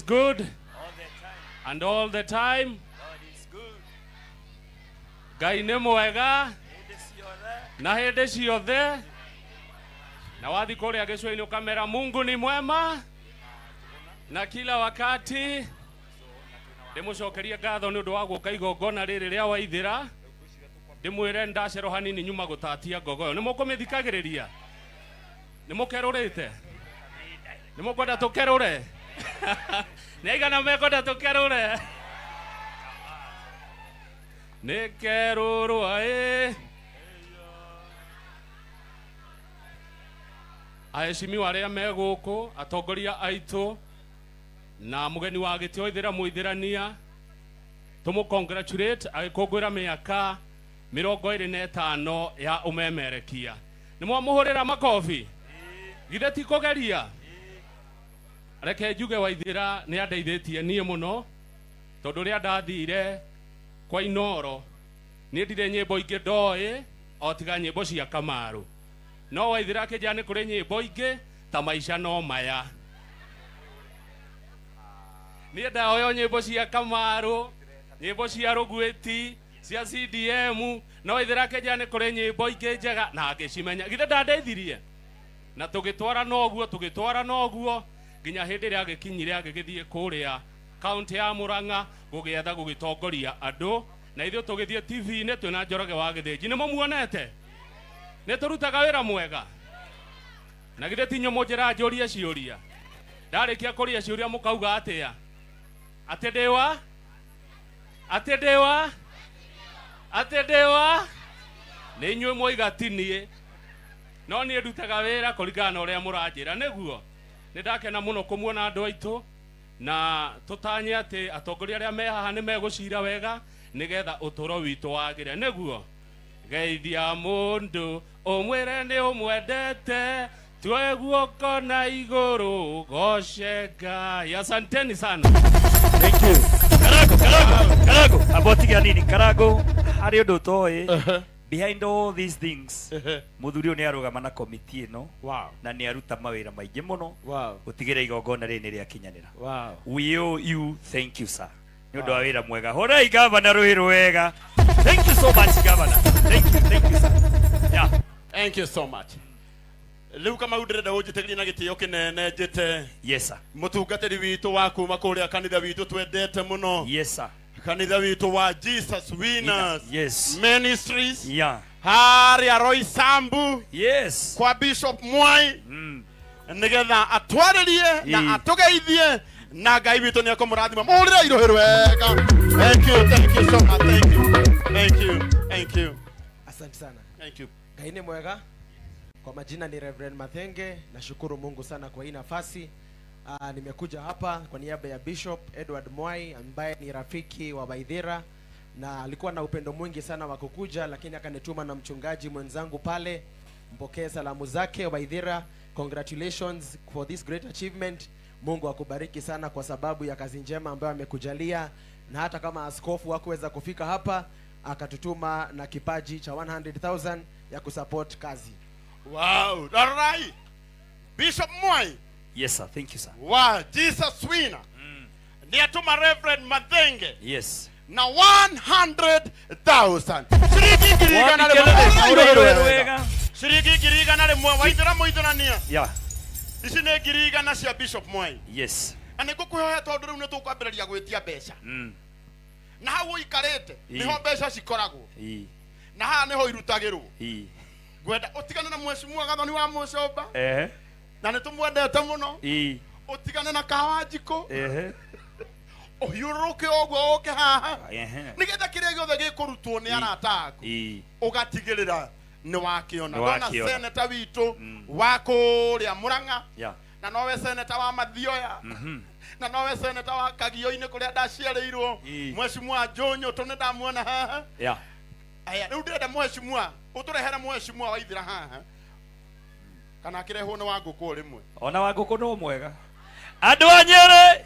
is good and all the time. Ngai nĩ mwega na hĩndĩ ciothe. Na wathi kũrĩa gĩcũa-inĩ ũkamera Mungu ni mwema na kila wakati. Ndĩmũcokerie ngatho nĩ ũndũ wa gũka igongona rĩrĩ rĩa Waithĩra. Ndĩmwĩre ndacerwo hanini nyuma gũtatia ngogoyo. Nĩ mũkũmĩthikagĩrĩria? Nĩ mũkerũrĩte? Nĩ mũkwenda tũkerũre? Nĩ aigana mekwenda tũkerũre? Nĩ kerũrwa ĩ. Aheshimiwa arĩa me gũkũ, atongoria aitũ na mũgeni wa gĩtĩ Waithĩra Mũithĩrania, tũmũ congratulate agĩkũngũĩra mĩaka 25 ya ũmemerekia. Nĩ mwamũhũrĩra makobi? Githĩ ti kũgeria? Reke njuge Waithĩra nĩ andeithĩtie niĩ mũno, tondũ rĩrĩa ndathire kwa Inoro niĩ ndirĩ nyĩmbo ingĩ ndoĩ o tiga nyĩmbo cia Kamaru. No Waithĩra akĩnjĩra nĩ kũrĩ nyĩmbo ingĩ ta maica no maya. Niĩ ndaoyo nyĩmbo cia Kamaru, nyĩmbo cia Rũgwĩti, cia CDM, no Waithĩra akĩnjĩra nĩ kũrĩ nyĩmbo ingĩ njega na ngĩcimenya. Githĩ ndandeithirie? Na tũgĩtwarana ũguo, tũgĩtwarana ũguo nginya hĩndĩ ĩrĩa agĩkinyire agĩgĩthiĩ kũrĩa kaunti ya Murang'a gũgĩetha gũgĩtongoria andũ, na ithuĩ tũgĩthiĩ TV-inĩ twĩna Njoroge wa Gĩthĩnji. Nĩ mũmuonete? Nĩ tũrutaga wĩra mwega? Na githĩ ti inyuĩ mũnjĩraga njũrie ciũria? Ndarĩkia kũria ciũria mũkauga atĩa? Atĩ ndĩ wa? Atĩ ndĩ wa? Atĩ ndĩ wa? Nĩ inyuĩ mwoiga ti niĩ. No niĩ ndutaga wĩra kũringana na ũrĩa mũranjĩra. Nĩguo? Nĩ ndakena mũno kũmuona andũ aitũ, na tũtanye atĩ atongoria arĩa me haha nĩ megũcira wega nĩgetha ũtũũro witũ wagĩre. Nĩguo? Geithia mũndũ ũmwĩre nĩ ũmwendete, tuoe guoko na igũrũ goce Ngai. Asanteni sana. Thank you. Karago, Karago, Karago. Amba ũtige hanini. Karago, harĩ ũndũ ũtoĩ. Behind all these things, mũthuri ũyũ nĩ arũgama na komiti ĩno Wow. na nĩ aruta mawĩra maingĩ mũno Wow. gũtigĩrĩra igongona rĩrĩ nĩ rĩakinyanĩra. Wow. We owe you thank you sir. Nĩ ũndũ wa wĩra mwega. Hũrai gavana rũhĩ rwega. Thank you so much governor. Thank you, thank you sir. Yeah. Thank you so much. Rĩu Kamau ndĩrenda ũnjĩtĩkĩrie na gĩtĩo kĩnene njĩte Yes sir. mũtungatĩri witũ wa kuma kũrĩa kanitha witũ twendete mũno. Yes sir. Kanitha witũ wa Jesus Winners Yes. Ministries Yeah. harĩa Roysambu Yes. kwa Bishop Mwai nĩgetha atwarĩrie na atũgeithie na Ngai witũ nĩ ekũmũrathima. Mũhũrĩre irohĩ rwega. Thank you, thank you so much. Thank you. Thank you. Thank you. Asante sana. Thank you. Ngai nĩ mwega. Kwa majina ni Reverend Mathenge. Nashukuru Mungu sana kwa hii nafasi. Nimekuja hapa kwa niaba ya Bishop Edward Mwai ambaye ni rafiki wa Waithira na alikuwa na upendo mwingi sana wa kukuja, lakini akanituma na mchungaji mwenzangu pale. Mpokee salamu zake. Waithira, congratulations for this great achievement. Mungu akubariki sana kwa sababu ya kazi njema ambayo amekujalia, na hata kama askofu hakuweza kufika hapa, akatutuma na kipaji cha 100,000 ya kusupport kazi. Wow, Darai. Bishop Mwai. Yes sir, thank you sir. Wa Jesus Winner. Ni atuma Reverend Mathenge. Yes. Na 100,000. Ciringi ngiri igana Wapi rĩmwe. kelele? Hũra Hũra wega. wega. Ciringi 100,000 Waithĩra mũithĩrania. Yeah. Ici nĩ 100,000 cia Bishop Mwai. Yes. Na nĩ ngũkũhoya tondũ rĩu nĩ tũkwambĩrĩria gwĩtia mbeca. Na hau ũikarĩte nĩho mbeca cikoragwo. Na haha nĩho irutagĩrwo. Ngwenda ũtigane na mheshimiwa Gathoni wa Mũcomba. Na nĩ tũmwendete mũno. Ũtigane na Kawanjikũ. Ũhiũrũrũke ũguo ũke haha. Nĩgetha kĩrĩa gĩothe gĩkũrutwo nĩ arata aku. Ũgatigĩrĩra nĩ wakĩona. Nĩ Ndona wakĩona. seneta witũ wa kũrĩa Mũrang'a. Yeah. Na nowe seneta wa Mathioya. Na nowe seneta wa Kagio-inĩ kũrĩa ndaciarĩirwo. Mheshimiwa Njũnyũ tũ nĩ ndamuona haha. Yeah. Aya, rĩu ndĩrenda mheshimiwa ũtũrehere mheshimiwa Waithĩra haha. Kana akĩrehwo nĩ Wangũkũ o rĩmwe. Ona Wangũkũ no mwega. Andũ a Nyĩrĩ.